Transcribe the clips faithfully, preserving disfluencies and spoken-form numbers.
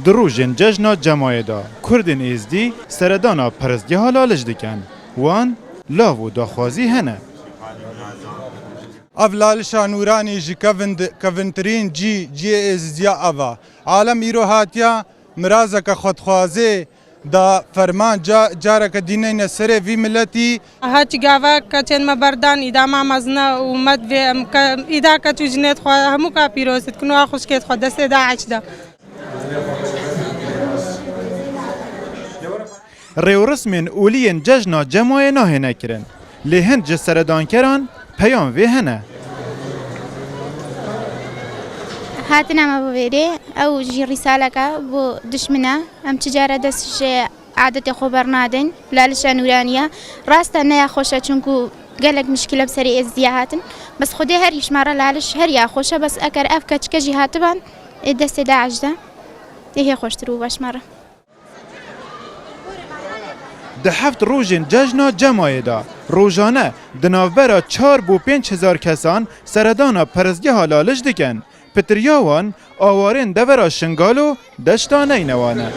Di rojên cejna Cemayê de Kurdên Êzdî seredana perestgeha Lalij dikin. Wan lav û daxwazî hene. Ev Lalişa Nûranî ji kevin-, kevintirîn cî, cihê Êzidiya ev e. Alem îro hatiye mirazeke xwedxwazê da ferman ca-, careke dî neyne serê vî miletî. Her çi gava keçên me berdan, îda ma mezin e û me divê em ke-, îda keç û jinê xwe hemû ka pîroz dikin û a xwişkê xwe destê DAIŞ de. Rêwrismên olî yên cejna Cemayê nahêne kirin, lê hin ji seredankeran peyam vê hene. Hatina me bo vêrê, ew jî rîsaleke bo dişmin e. Em çi care dest ji adetê xwe bernadin. Lalişa Nûraniye. Rast e, ne ya xweş e, çunku gelek mişkîle bi serê Êzdiya hatin. Bes Xwedê her ji me re Laliş her ya xweş e, bes eger ev keçike jî hatiban, ê destê DAIŞ de, ê hê xweştir bû baş me re. Di heft rojên cejna Cemayê de rojane di navbera çar bo pênc hezar kesan seredana perestgeha Laliş dikin. Pitiriya wan awarên devera Şingalo, Deşta Neynewan e.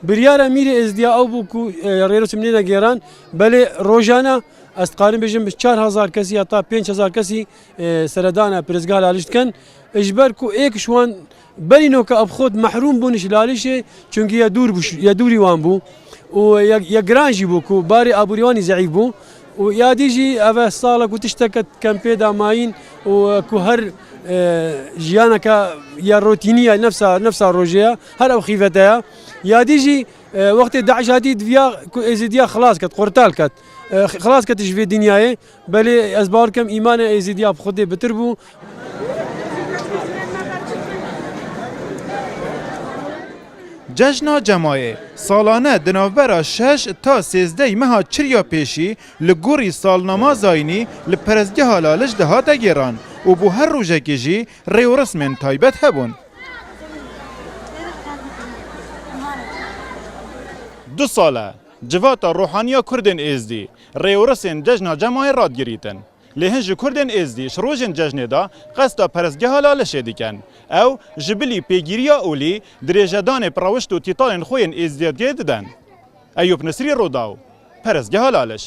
Biryara mîrê Êzdiya ew bû ku, e, rêrûsim nêne gêran, belê rojane ez dikarim bêjim çar hezar kesî heta pênc hezar kesî, e, seredana pirizga Laliş dikin. Ji ber ku êk ji wan berî noka bi xwe mehrûm bûn ji Lalişê, çunkî ya dûr bû, ya dûrî wan bû. Û ya, ya giran jî bû ku barê aborî wan jî zeîf bû. Û ya dî jî ev e sala ku tişteke kempê da mayîn û ku her, e, jiyaneke ya rotînî ya nefsa, nefsa rojê ya, her ew xîvete ya. Ya dî jî, e, wextê DAIŞ hatî diviya ku Êzidiya xilas ket, qurtal ket. E, xilas ket ji vê dinyayê. Belê ez bawer dikim îmana Êzidiya bi Xwedê bitir bû. Cejna Cemayê salane di navbera şeş ta sêzdeh meha çirya pêşî li gorî salnama zayînî li perestgeha Laliş de hate gêran û bo her rojekê jî rê û rismên taybet hebûn. Du sal e civata ruhaniya Kurdên Êzdî rê û risên Cejna Cemayê radgirîtin. Lê hin ji Kurdên Êzdî ji rojên cejnê de qesta perestgeha Lalişê dikin. Ew ji bilî pêgiriya olî dirêjedanê bi rewişt û tîtalên xwe yên êzdiyetiyê didin. Eyûp Nisrî, Rûdaw, Perestgeha Laliş.